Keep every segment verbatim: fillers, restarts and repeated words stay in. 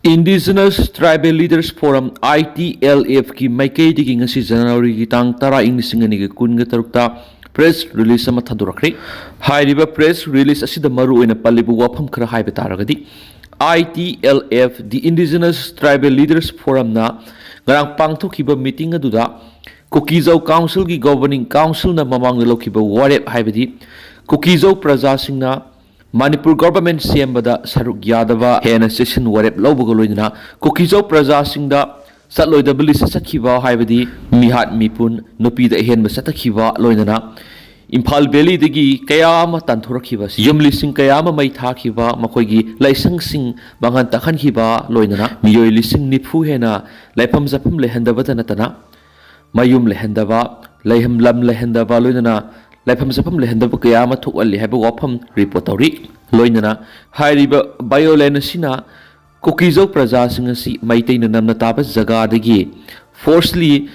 Indigenous Tribal Leaders Forum, I T L F ꯀꯤ ꯃꯥꯏꯀꯩꯗꯒꯤ ꯉꯁꯤ ꯖꯅꯋꯥꯔꯤꯒꯤ ꯇꯥꯡ ꯇꯔꯥ, ꯏꯪ ꯂꯤꯁꯤꯡ ꯑꯅꯤꯒ ꯀꯨꯟꯒ ꯇꯔꯨꯛꯇ press release ꯑꯃ ꯊꯥꯗꯣꯔꯛꯈ꯭ꯔꯦ꯫ ꯍꯥꯏꯔꯤꯕ press release ꯑꯁꯤꯗ ꯃꯔꯨꯑꯣꯏꯅ ꯄꯜꯂꯤꯕ ꯋꯥꯐꯝ ꯈꯔ ꯍꯥꯏꯕ ꯇꯥꯔꯒꯗꯤ, I T L F, the Indigenous Tribal Leaders Forumꯅ ꯉꯔꯥꯡ ꯄꯥꯡꯊꯣꯛꯈꯤꯕ meeting ꯑꯗꯨꯗ ꯀꯨꯀꯤꯖꯧ Councilꯒꯤ Governing Councilꯅ ꯃꯃꯥꯡꯗ ꯂꯧꯈꯤꯕ ꯋꯥꯔꯦꯞ, ꯍꯥꯏꯕꯗꯤ ꯀꯨꯀꯤꯖꯧ ꯄ꯭ꯔꯖꯥꯁꯤꯡꯅ ꯃꯅꯤꯄꯨꯔ government ꯁꯦꯝꯕꯗ ꯁꯔꯨꯛ ꯌꯥꯗꯕ ꯍꯦꯟꯅ ꯆꯦꯛꯁꯤꯟ ꯋꯥꯔꯦꯞ ꯂꯧꯕꯒ ꯂꯣꯏꯅꯅ ꯀꯨꯀꯤꯖꯧ ꯄ꯭ꯔꯖꯥꯁꯤꯡꯗ ꯆꯠꯂꯣꯏꯗꯕ list ꯆꯠꯈꯤꯕ, ꯍꯥꯏꯕꯗꯤ ꯃꯤꯍꯥꯠ ꯃꯤꯄꯨꯟ, ꯅꯨꯄꯤꯗ ꯑꯍꯦꯟꯕ ꯆꯠꯊꯈꯤꯕ, ꯂꯣꯏꯅꯅ ꯏꯝꯐꯥꯜ valleyꯗꯒꯤ ꯀꯌꯥ ꯑꯃ ꯇꯥꯟꯊꯣꯔꯛꯈꯤꯕ ꯑꯁꯤ, ꯌꯨꯝ ꯂꯤꯁꯤꯡ ꯀꯌꯥ ꯑꯃ ꯃꯩ ꯊꯥꯈꯤꯕ, ꯃꯈꯣꯏꯒꯤ ꯂꯥꯏꯁꯪꯁꯤꯡ ꯃꯥꯡꯍꯟ ꯇꯥꯛꯍꯟꯈꯤꯕ, ꯂꯣꯏꯅꯅ ꯃꯤꯑꯣꯏ ꯂꯤꯁꯤꯡ ꯅꯤꯐꯨ ꯍꯦꯟꯅ ꯂꯩꯐꯝ ꯆꯥꯐꯝ ꯂꯩꯍꯟꯗꯕꯇ ꯅꯠꯇꯅ ꯃꯌꯨꯝ ꯂꯩꯍꯟꯗꯕ, ꯂꯩꯍꯝ-, ꯂꯝ ꯂꯩꯍꯟꯗꯕ, ꯂꯣꯏꯅꯅ ꯂꯩꯐꯝ ꯆꯥꯐꯝ ꯂꯩꯍꯟꯗꯕ ꯀꯌꯥ ꯑꯃ ꯊꯣꯛꯍꯜꯂꯤ ꯍꯥꯏꯕ ꯋꯥꯐꯝ report ꯇꯧꯔꯤ꯫ ꯂꯣꯏꯅꯅ ꯍꯥꯏꯔꯤꯕ violence ꯑꯁꯤꯅ ꯀꯨꯀꯤꯖꯧ ꯄ꯭ꯔꯖꯥꯁꯤꯡ ꯑꯁꯤ ꯃꯩꯇꯩꯅ ꯅꯝꯅ ꯇꯥꯕ ꯖꯒꯥꯗꯒꯤ forcefully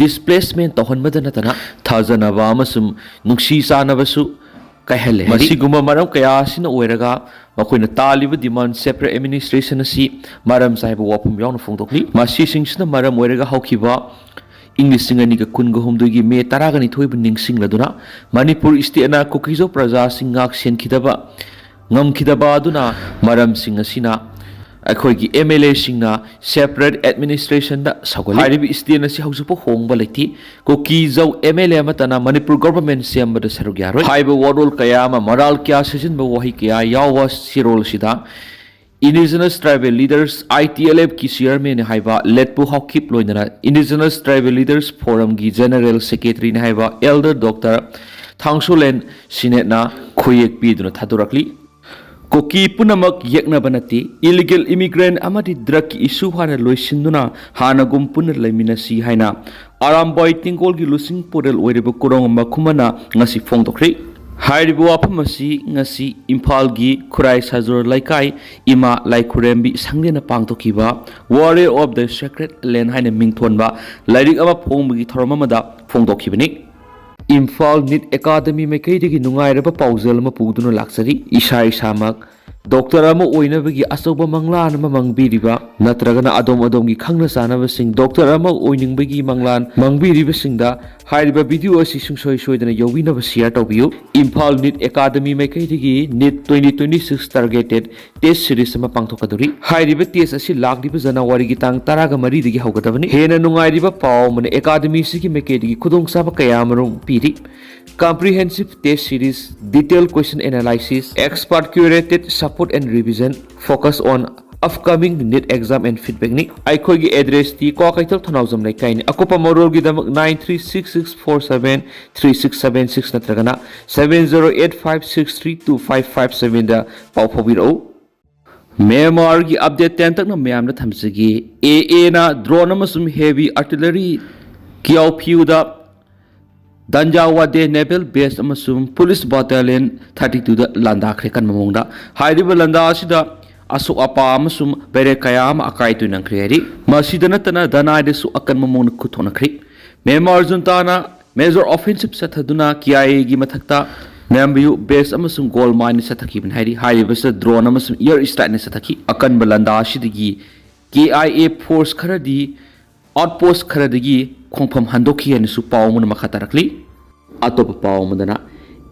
displacement ꯇꯧꯍꯟꯕꯗ ꯅꯠꯇꯅ ꯊꯥꯖꯅꯕ ꯑꯃꯁꯨꯡ ꯅꯨꯡꯁꯤ ꯆꯥꯟꯅꯕꯁꯨ ꯀꯥꯏꯍꯜꯂꯦ ꯍꯥꯏꯔꯤ꯫ ꯃꯁꯤꯒꯨꯝꯕ ꯃꯔꯝ ꯀꯌꯥ ꯑꯁꯤꯅ ꯑꯣꯏꯔꯒ ꯃꯈꯣꯏꯅ ꯇꯥꯜꯂꯤꯕ demand separate administration ꯑꯁꯤ ꯃꯔꯝ ꯆꯥꯏꯕ ꯋꯥꯐꯝ ꯌꯥꯎꯅ ꯐꯣꯡꯗꯣꯛꯂꯤ꯫ ꯃꯁꯤꯁꯤꯡꯁꯤꯅ ꯃꯔꯝ ꯑꯣꯏꯔꯒ ꯍꯧꯈꯤꯕ ꯏꯪ ꯂꯤꯁꯤꯡ ꯑꯅꯤꯒ ꯀꯨꯟꯒ ꯍꯨꯝꯗꯣꯏꯒꯤ ꯃꯦ ꯇꯔꯥꯒ ꯅꯤꯊꯣꯏꯕꯨ ꯅꯤꯡꯁꯤꯡꯂꯗꯨꯅ ꯃꯅꯤꯄꯨꯔ stateꯅ ꯀꯨꯀꯤꯖꯧ ꯄ꯭ꯔꯖꯥꯁꯤꯡ ꯉꯥꯛ ꯁꯦꯟꯈꯤꯗꯕ ꯉꯝꯈꯤꯗꯕ ꯑꯗꯨꯅ ꯃꯔꯝꯁꯤꯡ ꯑꯁꯤꯅ ꯑꯩꯈꯣꯏꯒꯤ MLAꯁꯤꯡꯅ separate administrationꯗ ꯁꯧꯒꯠꯂꯤ꯫ ꯍꯥꯏꯔꯤꯕ state ꯑꯁꯤ ꯍꯧꯖꯤꯛꯐꯥꯎ ꯍꯣꯡꯕ ꯂꯩꯇꯦ꯫ ꯀꯨꯀꯤꯖꯧ MLA ꯑꯃꯠꯇꯅ ꯃꯅꯤꯄꯨꯔ government ꯁꯦꯝꯕꯗ ꯁꯔꯨꯛ ꯌꯥꯔꯣꯏ꯫ ꯍꯥꯏꯕ ꯋꯥꯔꯣꯜ ꯀꯌꯥ ꯑꯃ, ꯃꯔꯥꯜ ꯀꯌꯥ ꯁꯤꯖꯤꯟꯕ ꯋꯥꯍꯩ ꯀꯌꯥ ꯌꯥꯎꯕ ꯆꯦꯔꯣꯜ ꯑꯁꯤꯗ Indigenous Tribal Leaders, ITLFꯀꯤ chairman ꯍꯥꯏꯕ ꯂꯦꯠꯄꯨ ꯍꯥꯎꯀꯤꯞ, ꯂꯣꯏꯅꯅ Indigenous Tribal Leaders Forumꯒꯤ general secretaryꯅꯤ ꯍꯥꯏꯕ Elder Doctor ꯊꯥꯡꯁꯣꯂꯦꯟ ꯁꯤꯅꯦꯠꯅ ꯈꯨꯌꯦꯛ ꯄꯤꯗꯨꯅ ꯊꯥꯗꯣꯔꯛꯂꯤ꯫ ꯀꯨꯀꯤ ꯄꯨꯝꯅꯃꯛ ꯌꯦꯛꯅꯕ ꯅꯠꯇꯦ꯫ Illegal immigrant ꯑꯃꯗꯤ drugꯀꯤ issue ꯍꯥꯟꯅ ꯂꯣꯏꯁꯤꯟꯗꯨꯅ ꯍꯥꯟꯅꯒꯨꯝ ꯄꯨꯟꯅ ꯂꯩꯃꯤꯟꯅꯁꯤ ꯍꯥꯏꯅ ꯑꯔꯥꯝꯕꯥꯏ ꯇꯦꯡꯒꯣꯜꯒꯤ ꯂꯨꯆꯤꯡ ꯄꯨꯔꯦꯜ ꯑꯣꯏꯔꯤꯕ ꯀꯨꯔꯣꯡ ꯃꯈꯨꯃꯅ ꯉꯁꯤ ꯐꯣꯡꯗꯣꯛꯈ꯭ꯔꯦ꯫ ꯍꯥꯏꯔꯤꯕ ꯋꯥꯐꯝ ꯑꯁꯤ ꯉꯁꯤ ꯏꯝꯐꯥꯜꯒꯤ ꯈꯨꯔꯥꯏ ꯁꯖꯣꯔ ꯂꯩꯀꯥꯏ ꯏꯃꯥ ꯂꯥꯏꯈꯨꯔꯦꯝꯕꯤ ꯁꯪꯂꯦꯟꯅ ꯄꯥꯡꯊꯣꯛꯈꯤꯕ Warrior of the Sacred Land ꯍꯥꯏꯅ ꯃꯤꯡꯊꯣꯟꯕ ꯂꯥꯏꯔꯤꯛ ꯑꯃ ꯐꯣꯡꯕꯒꯤ ꯊꯧꯔꯝ ꯑꯃꯗ ꯐꯣꯡꯗꯣꯛꯈꯤꯕꯅꯤ꯫ ꯏꯝꯐꯥꯜ ꯅꯤꯠ ꯑꯦꯀꯥꯗꯃꯤ ꯃꯥꯏꯀꯩꯗꯒꯤ ꯅꯨꯡꯉꯥꯏꯔꯕ ꯄꯥꯎꯖꯦꯜ ꯑꯃ ꯄꯨꯗꯨꯅ ꯂꯥꯛꯆꯔꯤ꯫ ꯏꯁꯥ ꯏꯁꯥꯃꯛ ꯗꯣꯛꯇꯔ ꯑꯃ ꯑꯣꯏꯅꯕꯒꯤ ꯑꯆꯧꯕ ꯃꯪꯂꯥꯟ ꯑꯃ ꯃꯪꯕꯤꯔꯤꯕ ꯅꯠꯇ꯭ꯔꯒꯅ ꯑꯗꯣꯝ ꯑꯗꯣꯝꯒꯤ ꯈꯪꯅ ꯆꯥꯟꯅꯕꯁꯤꯡ ꯗꯣꯛꯇꯔ ꯑꯃ ꯑꯣꯏꯅꯤꯡꯕꯒꯤ ꯃꯪꯂꯥꯟ ꯃꯪꯕꯤꯔꯤꯕꯁꯤꯡꯗ ꯍꯥꯏꯔꯤꯕ ꯚꯤꯗꯤꯑꯣ ꯑꯁꯤ ꯁꯨꯡꯁꯣꯏ ꯁꯣꯏꯗꯅ ꯌꯧꯕꯤꯅꯕ ꯁꯤꯌꯔ ꯇꯧꯕꯤꯌꯨ꯫ ꯏꯝꯐꯥꯜ ꯅꯤꯠ ꯑꯦꯀꯥꯗꯃꯤ ꯃꯥꯏꯀꯩꯗꯒꯤ NEET twenty twenty six targeted test series ꯑꯃ ꯄꯥꯡꯊꯣꯛꯀꯗꯧꯔꯤ꯫ ꯍꯥꯏꯔꯤꯕ ꯇꯦꯁ ꯑꯁꯤ ꯂꯥꯛꯂꯤꯕ ꯖꯅꯋꯥꯔꯤꯒꯤ ꯇꯥꯡ ꯇꯔꯥꯒ ꯃꯔꯤꯗꯒꯤ ꯍꯧꯒꯗꯕꯅꯤ꯫ ꯍꯦꯟꯅ ꯅꯨꯡꯉꯥꯏꯔꯤꯕ ꯄꯥꯎ ꯑꯃꯅ ꯑꯦꯀꯥꯗꯃꯤꯁꯤꯒꯤ ꯃꯥꯏꯀꯩꯗꯒꯤ ꯈꯨꯗꯣꯡꯆꯥꯕ ꯀꯌꯥ ꯑꯃꯔꯣꯝ ꯄꯤꯔꯤ꯫ Comprehensive test series, detailed question analysis, expert curated support and revision, focus on upcoming NEET exam and feedback ꯅꯤ꯫ ꯑꯩꯈꯣꯏꯒꯤ ꯑꯦꯗ꯭ꯔꯦꯁꯇꯤ ꯀ꯭ꯋꯥꯀꯩꯊꯦꯜ ꯊꯧꯅꯥꯎꯖꯝ ꯂꯩꯀꯥꯏꯅꯤ꯫ ꯑꯀꯨꯞꯄ ꯃꯔꯣꯜꯒꯤꯗꯃꯛ nine three six six four seven three six seven six ꯅꯠꯇ꯭ꯔꯒꯅ seven zero eight five six three two five five seven ꯗ ꯄꯥꯎ ꯐꯥꯎꯕꯤꯔꯛꯎ꯫ ꯃ꯭ꯌꯥꯟꯃꯥꯔꯒꯤ update ꯇꯦꯟꯇꯛꯅ ꯃꯌꯥꯝꯗ ꯊꯝꯖꯒꯦ꯫ ꯑꯦ ꯑꯦꯅ drone ꯑꯃꯁꯨꯡ ꯍꯦꯚꯤ ꯑꯥꯔꯇꯤꯂꯔꯤ ꯀꯤꯌꯥꯎꯐ꯭ꯌꯨꯗ ꯗꯟꯖꯥꯋꯥꯗꯦ ꯅꯦꯚꯦꯜ ꯕꯦꯁ ꯑꯃꯁꯨꯡ ꯄꯨꯂꯤꯁ ꯕꯥꯇꯥꯂꯤꯌꯟ ꯊꯥꯔꯇꯤ ꯇꯨꯗ ꯂꯥꯟꯗꯥꯈ꯭ꯔꯦ ꯀꯟꯕ ꯃꯑꯣꯡꯗ꯫ ꯍꯥꯏꯔꯤꯕ ꯂꯥꯟꯗꯥ ꯑꯁꯤꯗ ꯑꯁꯣꯛ ꯑꯄꯥ ꯑꯃꯁꯨꯡ ꯕꯦꯔꯦꯛ ꯀꯌꯥ ꯑꯃ ꯑꯀꯥꯏ ꯑꯇꯣꯏ ꯅꯪꯈ꯭ꯔꯦ ꯍꯥꯏꯔꯤ꯫ ꯃꯁꯤꯗ ꯅꯠꯇꯅ ꯗꯅꯥꯏꯗꯁꯨ ꯑꯀꯟꯕ ꯃꯑꯣꯡꯗ ꯈꯨꯠ ꯊꯣꯛꯅꯈ꯭ꯔꯦ꯫ ꯃ꯭ꯌꯥꯟꯃꯥꯔ ꯖꯨꯟꯇꯥꯅ ꯃꯦꯖꯔ ꯑꯣꯐꯦꯟꯁꯤꯞ ꯆꯠꯊꯗꯨꯅ ꯀꯦ ꯑꯥꯏ ꯑꯦꯒꯤ ꯃꯊꯛꯇ ꯅꯦꯝꯕꯤꯌꯨ ꯕꯦꯁ ꯑꯃꯁꯨꯡ ꯒꯣꯜ ꯃꯥꯏꯟ ꯆꯠꯊꯈꯤꯕꯅꯤ ꯍꯥꯏꯔꯤ꯫ ꯍꯥꯏꯔꯤꯕꯁꯤꯗ ꯗ꯭ꯔꯣꯟ ꯑꯃꯁꯨꯡ ꯑꯦꯌꯔ ꯁ꯭ꯇ꯭ꯔꯥꯏꯛꯅ ꯆꯠꯊꯈꯤ꯫ ꯑꯀꯟꯕ ꯂꯥꯟꯗꯥ ꯑꯁꯤꯗꯒꯤ ꯀꯦ ꯑꯥꯏ ꯑꯦ ꯐꯣꯔꯁ ꯈꯔꯗꯤ ꯑꯥꯎꯠꯄꯣꯁ ꯈꯔꯗꯒꯤ ꯈꯣꯡꯐꯝ ꯍꯟꯗꯣꯛꯈꯤ ꯍꯥꯏꯅꯁꯨ ꯄꯥꯎ ꯑꯃꯅ ꯃꯈꯥ ꯇꯥꯔꯛꯂꯤ꯫ ꯑꯇꯣꯞꯄ ꯄꯥꯎ ꯑꯃꯗꯅ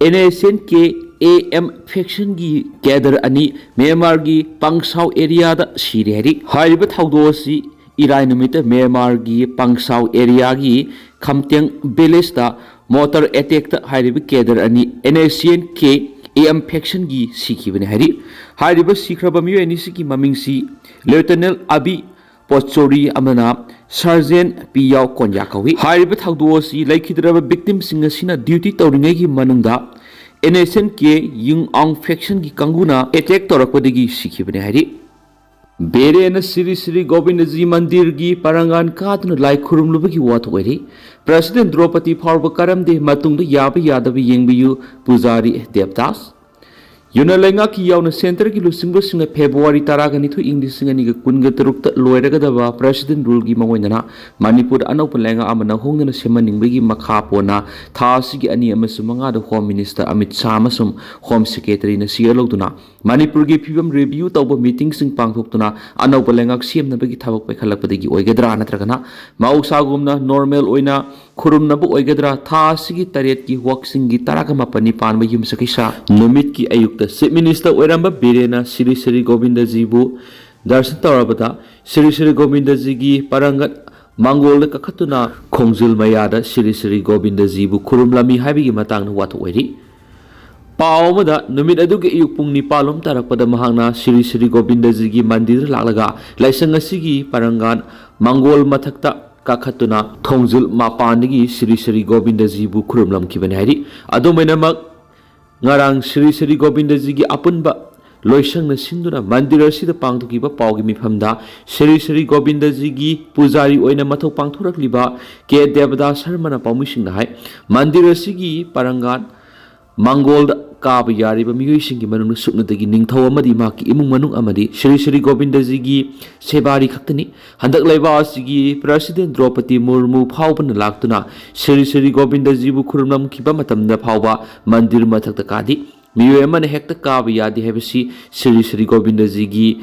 N S N K A M ꯐꯦꯛꯁꯟꯒꯤ ꯀꯦꯗꯔ ꯑꯅꯤ ꯃ꯭ꯌꯥꯟꯃꯥꯔꯒꯤ ꯄꯪꯁꯥꯎ ꯑꯦꯔꯤꯌꯥꯗ ꯁꯤꯔꯦ ꯍꯥꯏꯔꯤ꯫ ꯍꯥꯏꯔꯤꯕ ꯊꯧꯗꯣꯛ ꯑꯁꯤ ꯏꯔꯥꯏ ꯅꯨꯃꯤꯠꯇ ꯃ꯭ꯌꯥꯟꯃꯥꯔꯒꯤ ꯄꯪꯁꯥꯎ ꯑꯦꯔꯤꯌꯥꯒꯤ ꯈꯝꯇꯦꯡ ꯚꯤꯂꯦꯖꯇ ꯃꯣꯇꯔ ꯑꯦꯇꯦꯛꯇ ꯍꯥꯏꯔꯤꯕ ꯀꯦꯗꯔ ꯑꯅꯤ N S N K A M ꯐꯦꯛꯁꯟꯒꯤ ꯁꯤꯈꯤꯕꯅꯤ ꯍꯥꯏꯔꯤ꯫ ꯍꯥꯏꯔꯤꯕ ꯁꯤꯈ꯭ꯔꯕ ꯃꯤꯑꯣꯏ ꯑꯅꯤꯁꯤꯒꯤ ꯃꯃꯤꯡꯁꯤ ꯂꯦꯐꯇꯤꯅꯦꯟ ꯑꯕꯤ ꯄꯣꯆꯣꯔꯤ ꯑꯃꯅ ꯁꯔꯖꯦꯟ ꯄꯤ ꯌꯥꯎ ꯀꯣꯟꯌꯥ ꯀꯧꯏ꯫ ꯍꯥꯏꯔꯤꯕ ꯊꯧꯗꯣꯛ ꯑꯁꯤ ꯂꯩꯈꯤꯗ꯭ꯔꯕ ꯚꯤꯛꯇꯤꯝꯁꯤꯡ ꯑꯁꯤꯅ ꯗ꯭ꯌꯨꯇꯤ ꯇꯧꯔꯤꯉꯩꯒꯤ ꯃꯅꯨꯡꯗ ꯑꯦꯟ ꯑꯦꯁ ꯑꯦꯟ ꯀꯦ ꯌꯨꯡ ꯑꯥꯎꯡ ꯐꯦꯛꯁꯟꯒꯤ ꯀꯥꯡꯕꯨꯅ ꯑꯦꯇꯦꯛ ꯇꯧꯔꯛꯄꯗꯒꯤ ꯁꯤꯈꯤꯕꯅꯤ ꯍꯥꯏꯔꯤ꯫ ꯕꯦꯔꯦꯅ ꯁ꯭ꯔꯤ ꯁ꯭ꯔꯤ ꯒꯣꯕꯤꯟꯗꯖꯤ ꯃꯟꯗꯤꯔꯒꯤ ꯄꯔꯪꯒꯥꯟ ꯀꯥꯗꯨꯅ ꯂꯥꯏ ꯈꯨꯔꯨꯝꯂꯨꯕꯒꯤ ꯋꯥꯊꯣꯛ ꯑꯣꯏꯔꯤ꯫ ꯄ꯭ꯔꯁꯤꯗꯦꯟ ꯗ꯭ꯔꯧꯄꯗꯤ ꯐꯥꯎꯕ ꯀꯔꯝꯗꯦ ꯃꯇꯨꯡꯗ ꯌꯥꯕ ꯌꯥꯗꯕ ꯌꯦꯡꯕꯤꯌꯨ, ꯄꯨꯖꯥꯔꯤ ꯗꯦꯕꯗꯥꯁ꯫ ꯌꯨꯅꯥꯟ ꯂꯩꯉꯥꯛꯀꯤ ꯌꯥꯎꯅ ꯁꯦꯟꯇꯔꯒꯤ ꯂꯨꯆꯤꯡꯕꯁꯤꯡꯅ ꯐꯦꯕ꯭ꯔꯨꯋꯥꯔꯤ ꯇꯔꯥꯒ ꯅꯤꯊꯣꯏ, ꯏꯪ ꯂꯤꯁꯤꯡ ꯑꯅꯤꯒ ꯀꯨꯟꯒ ꯇꯔꯨꯛꯇ ꯂꯣꯏꯔꯒꯗꯕ ꯄ꯭ꯔꯦꯁꯤꯗꯦꯟ ꯔꯨꯜꯒꯤ ꯃꯑꯣꯡ ꯏꯟꯅ ꯃꯅꯤꯄꯨꯔꯗ ꯑꯅꯧꯕ ꯂꯩꯉꯥꯛ ꯑꯃ ꯅꯧꯍꯧꯅꯅ ꯁꯦꯝꯍꯟꯅꯤꯡꯕꯒꯤ ꯃꯈꯥ ꯄꯣꯟꯅ ꯊꯥ ꯑꯁꯤꯒꯤ ꯑꯅꯤ ꯑꯃꯁꯨꯡ ꯃꯉꯥꯗ ꯍꯣꯝ ꯃꯤꯅꯤꯁꯇꯔ ꯑꯃꯤꯠ ꯁꯥꯍ ꯑꯃꯁꯨꯡ ꯍꯣꯝ ꯁꯦꯀ꯭ꯔꯦꯇꯔꯤꯅ ꯁꯤꯌꯔ ꯂꯧꯗꯨꯅ ꯃꯅꯤꯄꯨꯔꯒꯤ ꯐꯤꯕꯝ ꯔꯤꯚꯤꯌꯨ ꯇꯧꯕ ꯃꯤꯇꯤꯡꯁꯤꯡ ꯄꯥꯡꯊꯣꯛꯇꯨꯅ ꯑꯅꯧꯕ ꯂꯩꯉꯥꯛ ꯁꯦꯝꯅꯕꯒꯤ ꯊꯕꯛ ꯄꯥꯏꯈꯠꯂꯛꯄꯗꯒꯤ ꯑꯣꯏꯒꯗ꯭ꯔꯥ, ꯅꯠꯇ꯭ꯔꯒꯅ ꯃꯍꯧꯁꯥꯒꯨꯝꯅ ꯅꯣꯔꯃꯦꯜ ꯑꯣꯏꯅ ꯈꯨꯔꯨꯝꯅꯕ ꯑꯣꯏꯒꯗ꯭ꯔꯥ? ꯊꯥ ꯑꯁꯤꯒꯤ ꯇꯔꯦꯠꯀꯤ ꯋꯥꯛꯆꯤꯡꯒꯤ ꯇꯔꯥꯒ ꯃꯥꯄꯟꯅꯤ ꯄꯥꯟꯕ ꯌꯨꯝꯁꯀꯩꯁ ꯅꯨꯃꯤꯠꯀꯤ ꯑꯌꯨꯛꯇ ꯆꯤꯐ ꯃꯤꯅꯤꯁꯇꯔ ꯑꯣꯏꯔꯝꯕ ꯕꯤꯔꯦꯟꯅ ꯁ꯭ꯔꯤ ꯁ꯭ꯔꯤ ꯒꯣꯕꯤꯟꯗꯖꯤꯕꯨ ꯗꯔꯁꯟ ꯇꯧꯔꯕꯗ, ꯁ꯭ꯔꯤ ꯁ꯭ꯔꯤ ꯒꯣꯕꯤꯟꯗꯖꯤꯒꯤ ꯄꯔꯪꯒꯠ ꯃꯥꯡꯒꯣꯜꯗ ꯀꯥꯈꯠꯇꯨꯅ ꯈꯣꯡꯖꯤꯜ ꯃꯌꯥꯗ ꯁ꯭ꯔꯤ ꯁ꯭ꯔꯤ ꯒꯣꯕꯤꯟꯗꯖꯤꯕꯨ ꯈꯨꯔꯨꯝꯂꯝꯃꯤ ꯍꯥꯏꯕꯒꯤ ꯃꯇꯥꯡꯗ ꯋꯥꯊꯣꯛ ꯑꯣꯏꯔꯤ꯫ ꯄꯥꯎ ꯑꯃꯗ, ꯅꯨꯃꯤꯠ ꯑꯗꯨꯒꯤ ꯑꯌꯨꯛ ꯄꯨꯡ ꯅꯤꯄꯥꯟ ꯂꯣꯝ ꯇꯥꯔꯛꯄꯗ ꯃꯍꯥꯛꯅ ꯁ꯭ꯔꯤ ꯁ꯭ꯔꯤ ꯒꯣꯕꯤꯟꯗꯖꯤꯒꯤ ꯃꯟꯗꯤꯔꯗ ꯂꯥꯛꯂꯒ ꯂꯥꯏꯁꯪ ꯑꯁꯤꯒꯤ ꯄꯔꯪꯒꯥꯟ ꯃꯥꯡꯒꯣꯜ ꯃꯊꯛꯇ ꯀꯥꯈꯠꯇꯨꯅ ꯊꯣꯡꯖꯤꯜ ꯃꯄꯥꯟꯗꯒꯤ ꯁ꯭ꯔꯤ ꯁ꯭ꯔꯤ ꯒꯣꯕꯤꯟꯗꯖꯤꯕꯨ ꯈꯨꯔꯨꯝꯂꯝꯈꯤꯕꯅꯤ ꯍꯥꯏꯔꯤ꯫ ꯑꯗꯨꯃꯥꯏꯅꯃꯛ, ꯉꯔꯥꯡ ꯁ꯭ꯔꯤ ꯁ꯭ꯔꯤ ꯒꯣꯕꯤꯟꯗꯖꯤꯒꯤ ꯑꯄꯨꯟꯕ ꯂꯣꯏꯁꯪꯅ ꯁꯤꯟꯗꯨꯅ ꯃꯟꯗꯤꯔ ꯑꯁꯤꯗ ꯄꯥꯡꯊꯣꯛꯈꯤꯕ ꯄꯥꯎꯒꯤ ꯃꯤꯐꯝꯗ ꯁ꯭ꯔꯤ ꯁ꯭ꯔꯤ ꯒꯣꯕꯤꯟꯗꯖꯤꯒꯤ ꯄꯨꯖꯥꯔꯤ ꯑꯣꯏꯅ ꯃꯊꯧ ꯄꯥꯡꯊꯣꯔꯛꯂꯤꯕ ꯀꯦ ꯗꯦꯕꯗꯥꯁ ꯁꯔꯃꯅ ꯄꯥꯎꯃꯤꯁꯤꯡꯗ ꯍꯥꯏ, ꯃꯟꯗꯤꯔ ꯑꯁꯤꯒꯤ ꯄꯔꯪꯒꯥꯟ ꯃꯥꯡꯒꯣꯜꯗ ꯀꯥꯕ ꯌꯥꯔꯤꯕ ꯃꯤꯑꯣꯏꯁꯤꯡꯒꯤ ꯃꯅꯨꯡꯗ ꯁꯨꯞꯅꯇꯒꯤ ꯅꯤꯡꯊꯧ ꯑꯃꯗꯤ ꯃꯍꯥꯛꯀꯤ ꯏꯃꯨꯡ ꯃꯅꯨꯡ ꯑꯃꯗꯤ ꯁ꯭ꯔꯤ ꯁ꯭ꯔꯤ ꯒꯣꯕꯤꯟꯗꯖꯤꯒꯤ ꯁꯦꯕꯥꯔꯤ ꯈꯛꯇꯅꯤ꯫ ꯍꯟꯗꯛ ꯂꯩꯕꯥꯛ ꯑꯁꯤꯒꯤ ꯄ꯭ꯔꯦꯁꯤꯗꯦꯟ ꯗ꯭ꯔꯧꯄꯗꯤ ꯃꯨꯔꯃꯨ ꯐꯥꯎꯕꯅ ꯂꯥꯛꯇꯨꯅ ꯁ꯭ꯔꯤ ꯁ꯭ꯔꯤ ꯒꯣꯕꯤꯟꯗꯖꯤꯕꯨ ꯈꯨꯔꯨꯝꯂꯝꯈꯤꯕ ꯃꯇꯝꯗ ꯐꯥꯎꯕ ꯃꯟꯗꯤꯔ ꯃꯊꯛꯇ ꯀꯥꯗꯦ꯫ ꯃꯤꯑꯣꯏ ꯑꯃꯅ ꯍꯦꯛꯇ ꯀꯥꯕ ꯌꯥꯗꯦ ꯍꯥꯏꯕꯁꯤ ꯁ꯭ꯔꯤ ꯁ꯭ꯔꯤ ꯒꯣꯕꯤꯟꯗꯖꯤꯒꯤ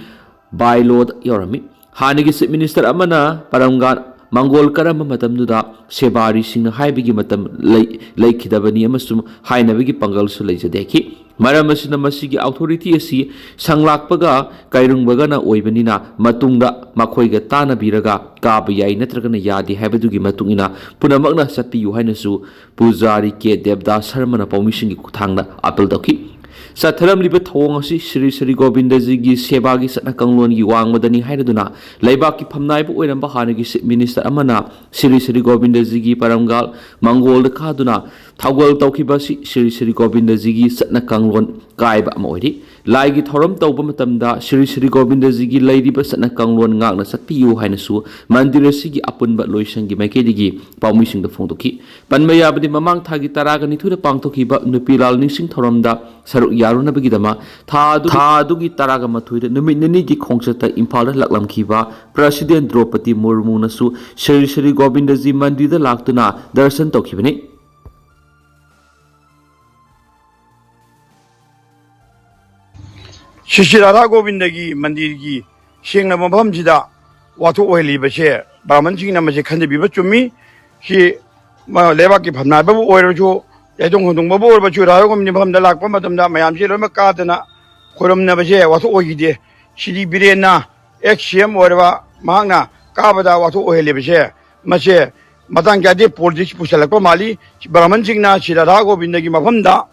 ꯕꯥꯏꯂꯣꯗ ꯌꯥꯎꯔꯝꯃꯤ꯫ ꯍꯥꯟꯅꯒꯤ ꯆꯤꯐ ꯃꯤꯅꯤꯁꯇꯔ ꯑꯃꯅ ꯄꯔꯝꯒꯥꯟ ꯃꯥꯡꯒꯣꯜ ꯀꯔꯝꯕ ꯃꯇꯝꯗꯨꯗ ꯁꯦꯕꯥꯔꯤꯁꯤꯡꯅ ꯍꯥꯏꯕꯒꯤ ꯃꯇꯝ ꯂꯩ-, ꯂꯩꯈꯤꯗꯕꯅꯤ ꯑꯃꯁꯨꯡ ꯍꯥꯏꯅꯕꯒꯤ ꯄꯥꯡꯒꯜꯁꯨ ꯂꯩꯖꯗꯦ ꯍꯥꯏꯈꯤ꯫ ꯃꯔꯝ ꯑꯁꯤꯅ ꯃꯁꯤꯒꯤ ꯑꯣꯊꯣꯔꯤꯇꯤ ꯑꯁꯤ ꯁꯪꯂꯥꯛꯄꯒ ꯀꯥꯏꯔꯨꯡꯕꯒꯅ ꯑꯣꯏꯕꯅꯤꯅ ꯃꯇꯨꯡꯗ ꯃꯈꯣꯏꯒ ꯇꯥꯟꯅꯕꯤꯔꯒ ꯀꯥꯕ ꯌꯥꯏ ꯅꯠꯇ꯭ꯔꯒꯅ ꯌꯥꯗꯦ ꯍꯥꯏꯕꯗꯨꯒꯤ ꯃꯇꯨꯡ ꯏꯟꯅ ꯄꯨꯝꯅꯃꯛꯅ ꯆꯠꯄꯤꯌꯨ ꯍꯥꯏꯅꯁꯨ ꯄꯨꯖꯥꯔꯤ ꯀꯦ ꯗꯦꯕꯗꯥꯁ ꯁꯔꯃꯅ ꯄꯥꯎꯃꯤꯁꯤꯡꯒꯤ ꯈꯨꯠꯊꯥꯡꯗ ꯑꯥꯄꯤꯜ ꯇꯧꯈꯤ꯫ ꯆꯠꯊꯔꯝꯂꯤꯕ ꯊꯧꯑꯣꯡ ꯑꯁꯤ ꯁ꯭ꯔꯤ ꯁ꯭ꯔꯤ ꯒꯣꯕꯤꯟꯗꯖꯤꯒꯤ ꯁꯦꯕꯥꯒꯤ ꯆꯠꯅ ꯀꯥꯡꯂꯣꯟꯒꯤ ꯋꯥꯡꯃꯗꯅꯤ ꯍꯥꯏꯔꯗꯨꯅ ꯂꯩꯕꯥꯛꯀꯤ ꯐꯝꯅꯥꯏꯕ ꯑꯣꯏꯔꯝꯕ ꯍꯥꯟꯅꯒꯤ ꯆꯤꯐ ꯃꯤꯅꯤꯁꯇꯔ ꯑꯃꯅ ꯁ꯭ꯔꯤ ꯁ꯭ꯔꯤ ꯒꯣꯕꯤꯟꯗꯖꯤꯒꯤ ꯄꯔꯝꯒꯥꯜ ꯃꯪꯒꯣꯜꯗ ꯀꯥꯗꯨꯅ ꯊꯧꯒꯜ ꯇꯧꯈꯤꯕ ꯑꯁꯤ ꯁ꯭ꯔꯤ ꯁ꯭ꯔꯤ ꯒꯣꯕꯤꯟꯗꯖꯤꯒꯤ ꯆꯠꯅ ꯀꯥꯡꯂꯣꯟ ꯀꯥꯏꯕ ꯑꯃ ꯑꯣꯏꯔꯤ꯫ ꯂꯥꯏꯒꯤ ꯊꯧꯔꯝ ꯇꯧꯕ ꯃꯇꯝꯗ ꯁ꯭ꯔꯤ ꯁ꯭ꯔꯤ ꯒꯣꯕꯤꯟꯗꯖꯤꯒꯤ ꯂꯩꯔꯤꯕ ꯆꯠꯅ ꯀꯥꯡꯂꯣꯟ ꯉꯥꯛꯅ ꯆꯠꯄꯤꯌꯨ ꯍꯥꯏꯅꯁꯨ ꯃꯟꯗꯤꯔ ꯑꯁꯤꯒꯤ ꯑꯄꯨꯟꯕ ꯂꯣꯏꯁꯪꯒꯤ ꯃꯥꯏꯀꯩꯗꯒꯤ ꯄꯥꯎꯃꯤꯁꯤꯡꯗ ꯐꯣꯡꯗꯣꯛꯈꯤ꯫ ꯄꯟꯕ ꯌꯥꯕꯗꯤ, ꯃꯃꯥꯡ ꯊꯥꯒꯤ ꯇꯔꯥꯒ ꯅꯤꯊꯣꯏꯗ ꯄꯥꯡꯊꯣꯛꯈꯤꯕ ꯅꯨꯄꯤ ꯂꯥꯜ ꯅꯤꯡꯁꯤꯡ ꯊꯧꯔꯝꯗ ꯁꯔꯨꯛ ꯌꯥꯔꯨꯅꯕꯒꯤꯗꯃꯛ ꯊꯥ ꯑꯗꯨ, ꯊꯥ ꯑꯗꯨꯒꯤ ꯇꯔꯥꯒ ꯃꯥꯊꯣꯏꯗ ꯅꯨꯃꯤꯠ ꯅꯤꯅꯤꯒꯤ ꯈꯣꯡꯆꯠꯇ ꯏꯝꯐꯥꯜꯗ ꯂꯥꯛꯂꯝꯈꯤꯕ ꯄ꯭ꯔꯁꯤꯗꯦꯟ ꯗ꯭ꯔꯧꯄꯗꯤ ꯃꯨꯔꯃꯨꯅꯁꯨ ꯁ꯭ꯔꯤ ꯁ꯭ꯔꯤ ꯒꯣꯕꯤꯟꯗꯖꯤ ꯃꯟꯗꯤꯔꯗ ꯂꯥꯛꯇꯨꯅ ꯗꯔꯁꯟ ꯇꯧꯈꯤꯕꯅꯤ꯫ ꯁ꯭ꯔꯤ ꯁ꯭ꯔꯤ ꯔꯥꯙꯥ ꯒꯣꯕꯤꯟꯗꯒꯤ ꯃꯟꯗꯤꯔꯒꯤ ꯁꯦꯡꯂꯕ ꯃꯐꯝꯁꯤꯗ ꯋꯥꯊꯣꯛ ꯑꯣꯏꯍꯜꯂꯤꯕꯁꯦ ꯕ꯭ꯔꯥꯍꯃꯟꯁꯤꯡꯅ ꯃꯁꯤ ꯈꯟꯊꯕꯤꯕ ꯆꯨꯝꯃꯤ꯫ ꯁꯤ ꯃ-, ꯂꯩꯕꯥꯛꯀꯤ ꯐꯝꯅꯥꯏꯕꯕꯨ ꯑꯣꯏꯔꯁꯨ, ꯌꯥꯏꯊꯣꯡ ꯍꯣꯡꯗꯣꯡꯕꯕꯨ ꯑꯣꯏꯔꯕꯁꯨ, ꯔꯥꯙꯥ ꯒꯣꯕꯤꯟꯗ ꯃꯐꯝꯗ ꯂꯥꯛꯄ ꯃꯇꯝꯗ ꯃꯌꯥꯝꯁꯤ ꯂꯣꯏꯅꯃꯛ ꯀꯥꯗꯅ ꯈꯣꯏꯔꯝꯅꯕꯁꯦ ꯋꯥꯊꯣꯛ ꯑꯣꯏꯈꯤꯗꯦ꯫ ꯁꯤꯗꯤ ꯕꯤꯔꯦꯟꯅ, ꯑꯦꯛꯁ ꯁꯤ ꯑꯦꯝ ꯑꯣꯏꯔꯕ ꯃꯍꯥꯛꯅ ꯀꯥꯕꯗ ꯋꯥꯊꯣꯛ ꯑꯣꯏꯍꯜꯂꯤꯕꯁꯦ, ꯃꯁꯦ ꯃꯇꯥꯡ ꯆꯥꯗꯦ, ꯄꯣꯂꯤꯇꯤꯛꯁ ꯄꯨꯁꯜꯂꯛꯄ ꯃꯥꯜꯂꯤ꯫ ꯕ꯭ꯔꯥꯍꯃꯟꯁꯤꯡꯅ ꯁ꯭ꯔꯤ ꯔꯥꯙꯥ ꯒꯣꯕꯤꯟꯗꯒꯤ ꯃꯐꯝꯗ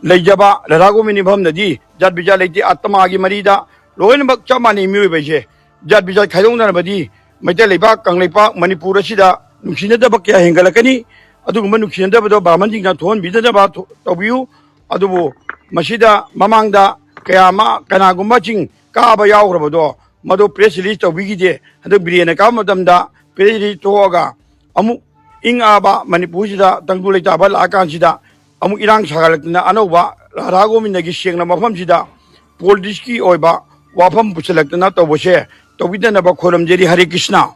ꯂꯩꯖꯕ, ꯔꯥꯙꯥ ꯒꯣꯕꯤꯟꯗꯒꯤ ꯃꯐꯝꯗꯗꯤ ꯖꯥꯠ ꯕꯤꯖꯥꯠ ꯂꯩꯇꯦ, ꯑꯥꯇꯃꯥꯒꯤ ꯃꯔꯤꯗ ꯂꯣꯏꯅꯃꯛ ꯆꯞ ꯃꯥꯟꯅꯩ꯫ ꯃꯤꯑꯣꯏꯕ ꯍꯥꯏꯁꯦ ꯖꯥꯠ ꯕꯤꯖꯥꯠ ꯈꯥꯏꯗꯣꯛꯅꯔꯕꯗꯤ ꯃꯩꯇꯩ ꯂꯩꯕꯥꯛ, ꯀꯪꯂꯩꯄꯥꯛ, ꯃꯅꯤꯄꯨꯔ ꯑꯁꯤꯗ ꯅꯨꯡꯁꯤꯅꯗꯕ ꯀꯌꯥ ꯍꯦꯟꯒꯠꯂꯛꯀꯅꯤ꯫ ꯑꯗꯨꯒꯨꯝꯕ ꯅꯨꯡꯁꯤꯅꯗꯕꯗꯣ ꯕ꯭ꯔꯥꯍꯃꯟꯁꯤꯡꯅ ꯊꯣꯛꯍꯟꯕꯤꯗꯅꯕ ꯊꯣ-, ꯇꯧꯕꯤꯌꯨ꯫ ꯑꯗꯨꯕꯨ ꯃꯁꯤꯗ ꯃꯃꯥꯡꯗ ꯀꯌꯥ ꯑꯃ, ꯀꯅꯥꯒꯨꯝꯕꯁꯤꯡ ꯀꯥꯕ ꯌꯥꯎꯈ꯭ꯔꯕꯗꯣ, ꯃꯗꯨ ꯄ꯭ꯔꯦꯁ ꯔꯤꯂꯤꯖ ꯇꯧꯕꯤꯈꯤꯗꯦ꯫ ꯍꯟꯗꯛ ꯕꯤꯔꯦꯟꯅ ꯀꯥꯕ ꯃꯇꯝꯗ ꯄ꯭ꯔꯦꯁ ꯔꯤꯂꯤꯖ ꯊꯣꯛꯑꯒ ꯑꯃꯨꯛ ꯏꯪꯉꯛꯑꯕ ꯃꯅꯤꯄꯨꯔꯁꯤꯗ ꯇꯪꯗꯨ ꯂꯩꯇꯥꯕ ꯂꯥꯛꯑꯀꯥꯟꯁꯤꯗ ꯑꯃꯨꯛ ꯏꯔꯥꯡ ꯁꯥꯒꯠꯂꯛꯇꯅ ꯑꯅꯧꯕ ꯔꯥꯙꯥ ꯒꯣꯕꯤꯟꯗꯒꯤ ꯁꯦꯡꯅ ꯃꯐꯝꯁꯤꯗ ꯄꯣꯂꯤꯇꯤꯛꯁꯀꯤ ꯑꯣꯏꯕ ꯋꯥꯐꯝ ꯄꯨꯁꯤꯜꯂꯛꯇꯅ ꯇꯧꯕꯁꯦ ꯇꯧꯕꯤꯗꯅꯕ ꯈꯣꯏꯔꯝꯖꯔꯤ꯫ ꯍꯔꯦ ꯀ꯭ꯔꯤꯁꯅ꯫